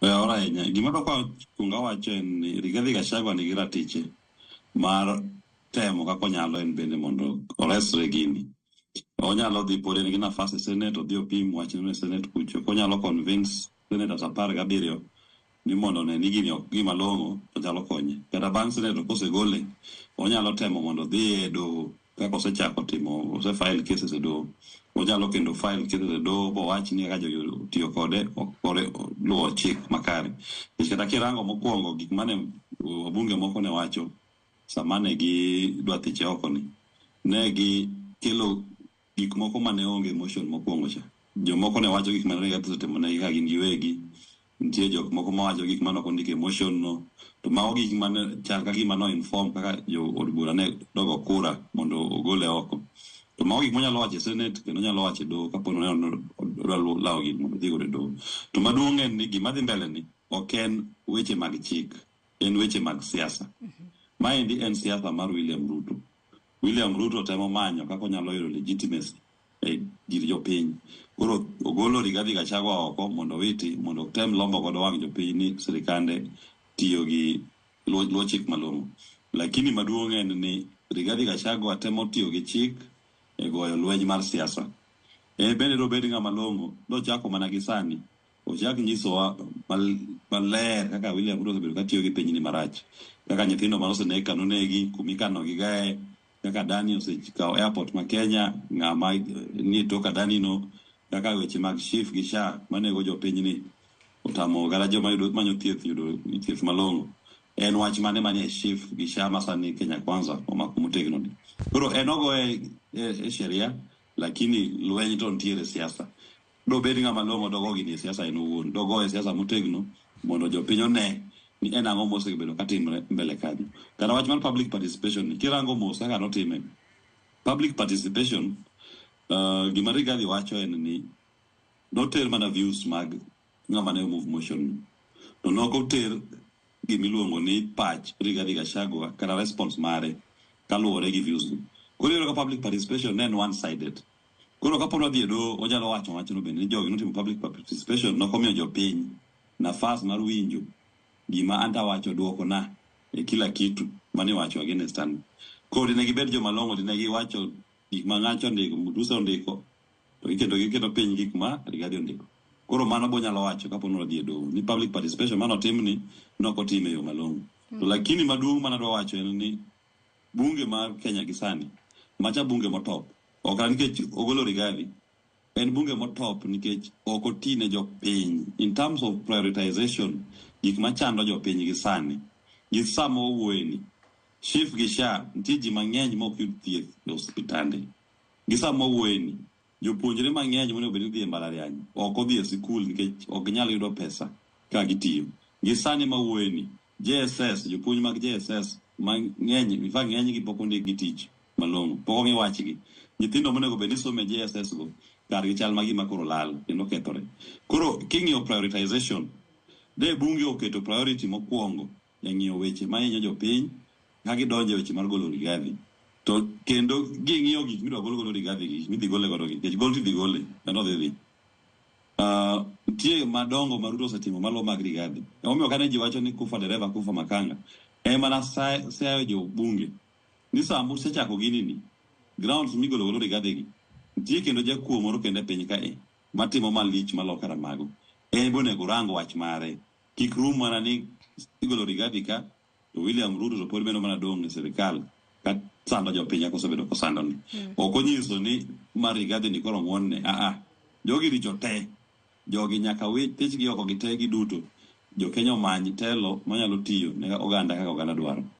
Oyawore ahinya. Gima adwa kuongo awacho en ni Rigathi Gachagua nigi ratiche mar temo kaka onyalo en bende mondo oresre gini. Onyalo dhi pod en gi nafas e Senate, odhi opim wachno e Senate kucho. Konyalo convince senators 17 ni mondo one ni gini ok gima long'o to nyalo konye. Kata bang' Senate kosegole, onyalo temo mondo odhi e doho kaka osechako timo, ose file cases e doho. Onyalo kendo file cases e doho bowach ni kaka jogi otiyo kode ok kore luwo chik makare. Nikech kata kirango mokwongo gik mane wabunge moko ne wacho sama ne gidwa thiche oko ni, ne gikelo gik moko mane onge motion mokwongo cha. Jomoko ne wacho gik mane Rigathi osetimo negi ka gin giwegi. Nitie jok moko mawacho gik mane ok ondik e motion no. To mago gik mane chal ka gima no inform kaka jo od bura ne dogo kura mondo ogole oko. To mago gik monyalo wacho e Senate kendo onyalo wacho e doho kapo ni oneno ni odwa lawo gini mondo odhi godo e doho. To maduong' en ni gima dhi mbele ni ok en weche mag chik, en weche mag siasa. Maendi en siasa mar William Ruto. William Ruto temo manyo kaka onyalo yudo legitimacy e gir jopiny. Koro ogolo Rigathi Gachagua oko mondo owiti mondo otem lombo godo wang' jopiny ni sirikande tiyo gi luwo chik malong'o. Lakini maduong' en ni Rigathi Gachagua temo tiyo gi chik e goyo lweny mar siasa. En bende dobed ng'ama long'o dochako mana gi sani ochak nyisowa maler kaka William Ruto osebedo katiyo gi pinyni marach. Kaka nyithindo mane oseneg ka nonegi, kumikano gi gae, kaka Adani osekawo airport ma Kenya, ng'ama nie tok Adani no, kaka weche mag SHIF gi SHA manego jopinyni otamo kata joma yudo manyo thieth yudo thieth malong'o. En wach mane manie SHIF gi SHA ma sani Kenya Kwanza omako motegno ni. Koro en ogoye e sheria, lakini lweny to nitiere e siasa. Dobed ng'ama long'o dogo gini e siasa en owuon. Dogo e siasa motegno mondo jopiny one ni en ang'o mosebedo katimre mbele kanyo. Kata wach mar public participation ni, kirango mos kaka notime, public participation, gima Rigathi wacho en ni noter mana views mag ng'ama ne move motion no. To nok oter gimiluongo ni pach Rigathi Gachagua kata response mare kaluwore gi views go. Koro iyudo ka public participation ne en one sided. Koro kapo ni wadhi e doho, onyalo wacho wachno bende ni jogi notimo public participation nok omiyo jopiny nafas mar winjo gima anto awacho duoko na e kila kitu mane iwacho against an. Koro dine gibed joma long'o dine giwacho gik ma ng'acho ondiko, Mutuse ondiko, to giketo giketo piny gik ma Rigathi ondiko. Koro mano bonyalo wacho kapo ni wadhi e doho ni public participation mane otimni nok otim e yo malong'o. To lakini maduong' mana adwa wacho en ni bunge mar Kenya gi sani macha bunge motop ok nikech ogolo Rigathi en bunge motop nikech ok oti ne jopiny in terms of prioritization gik machando jopiny gi sani gi sama wawuoye ni SHIF gi SHA nitie ji mang'eny ma ok yud thieth e osiptande gi sama wawuoye ni jopuonjre mang'eny monego bed ni dhi e mbalariany ok odhi e sikul nikech ok ginyal yudo pesa ka gitiyo gi sani mawuoye ni JSS jopuonj mag JSS mang'eny in fact ng'eny gi pok ondik gi tich malong'o pok ong'i wachgi nyithindo monego bed ni somo e JSS go kargi chal ma gima koro lal kendo kethore koro king'iyo prioritization de bunge oketo priority mokwongo e ng'iyo weche mahinyo jopiny ka gidonjo e weche mar golo Rigathi to kendo ging'iyo gik midwa gol godo Rigathi gi gik midhi gole godo gi nikech gol tidhi gole kendo odhi dhi nitie madongo ma Ruto osetimo malo mag Rigathi emomiyo kane ji wacho ni kufa dereva kufa makanga ema nasayo jo bunge ni sama usechako gini ni grounds migolo godo Rigathi gi nitie kendo jakuo moro kendo e piny kae matimo malich malo kata mago en be onego urang wach mare kik rum mana ni igolo Rigathi ka to William Ruto to pod medo mana dong' e sirikal ka sando jopiny kaka osebedo kosando ni. Ok onyiso ni mar Rigathi ni koro ng'won ne. Aa, jogi richo te. Jogi nyaka thichgi oko gi te giduto. Jo Kenya omany telo manyalo tiyo ne oganda kaka oganda dwaro.